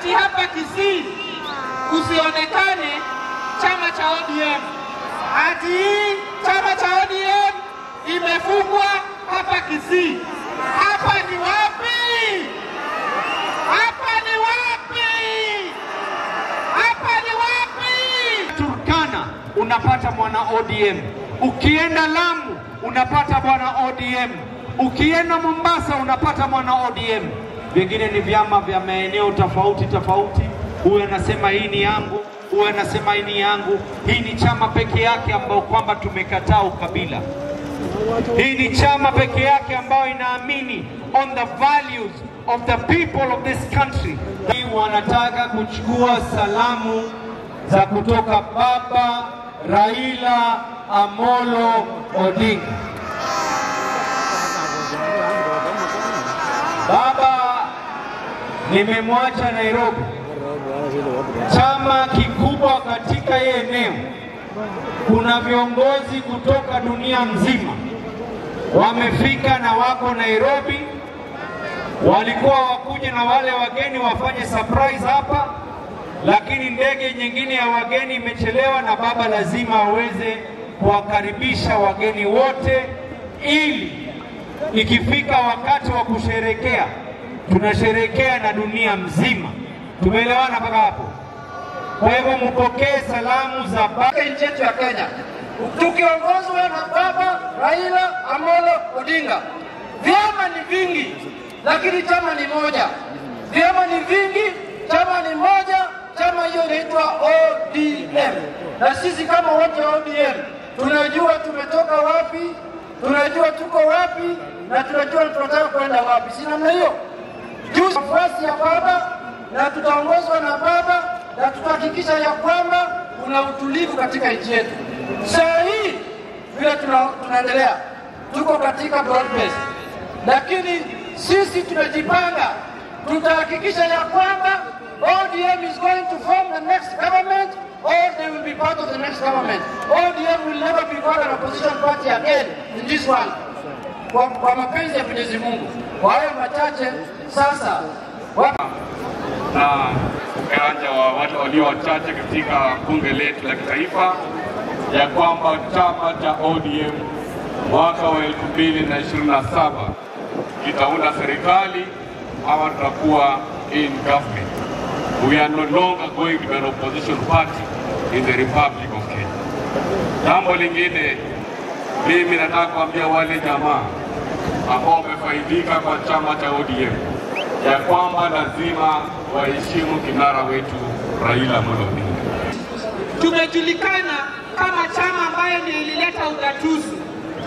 Ati hapa Kisii kusionekane chama cha ODM. Ati chama cha ODM imefungwa hapa Kisii. Hapa ni wapi? Hapa ni wapi? Hapa ni wapi? Turkana unapata mwana ODM. Ukienda Lamu unapata bwana ODM. Ukienda Mombasa unapata mwana ODM. Vingine ni vyama vya maeneo tofauti tofauti. Huyu anasema hii ni yangu, huyu anasema hii ni yangu. Hii ni chama peke yake ambao kwamba tumekataa ukabila. Hii ni chama peke yake ambayo inaamini on the values of the people of this country. Hii wanataka kuchukua salamu za kutoka Baba Raila Amolo Odinga. Baba nimemwacha Nairobi. Chama kikubwa katika hii eneo, kuna viongozi kutoka dunia mzima wamefika na wako Nairobi. Walikuwa wakuje na wale wageni wafanye surprise hapa, lakini ndege nyingine ya wageni imechelewa na baba lazima aweze kuwakaribisha wageni wote, ili ikifika wakati wa kusherekea tunasherekea na dunia mzima. Tumeelewana mpaka hapo? Kwa hivyo mpokee salamu za baba. Nchi yetu ya Kenya tukiongozwa na Baba Raila Amolo Odinga. Vyama ni vingi lakini chama ni moja. Vyama ni vingi, chama ni moja. Chama hiyo inaitwa ODM. Na sisi kama watu wa ODM tunajua tumetoka wapi, tunajua tuko wapi na tunajua tunataka kwenda wapi. Si namna hiyo? Juzi nafasi ya baba, na tutaongozwa na baba na tutahakikisha ya kwamba kuna utulivu katika nchi yetu. Saa hii vile tunaendelea, tuko katika broad base, lakini sisi tumejipanga, tutahakikisha ya kwamba ODM is going to form the next government or they will be part of the next government. ODM will never be called an opposition party again in this one. Kwa mapenzi ya Mwenyezi Mungu. Kwa hayo machache sasa na uganja wa watu walio wachache katika bunge letu la kitaifa, ya kwamba chama cha ODM mwaka wa 2027 kitaunda serikali ama tutakuwa in government. We are no longer going to be an opposition party in the Republic of Kenya. Jambo lingine, mimi nataka kuambia wale jamaa ambao wamefaidika kwa chama cha ODM ya kwamba lazima waheshimu kinara wetu Raila Amolo Odinga. Tumejulikana kama chama ambayo ndio ilileta ugatuzi.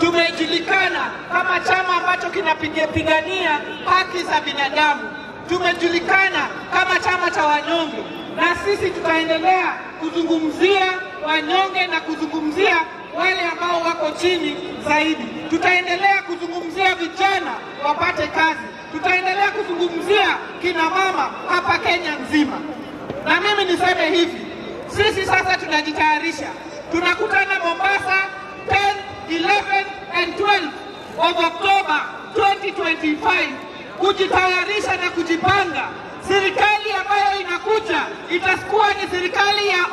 Tumejulikana kama chama ambacho kinapigania haki za binadamu. Tumejulikana kama chama cha wanyonge, na sisi tutaendelea kuzungumzia wanyonge na kuzungumzia wale ambao wako chini zaidi. Tutaendelea kuzungumzia vijana wapate kazi. Tutaendelea kuzungumzia kina mama hapa Kenya nzima. Na mimi niseme hivi, sisi sasa tunajitayarisha. Tunakutana Mombasa 10, 11 and 12 of October 2025 kujitayarisha na kujipanga. Serikali ambayo inakuja itakuwa ni serikali ya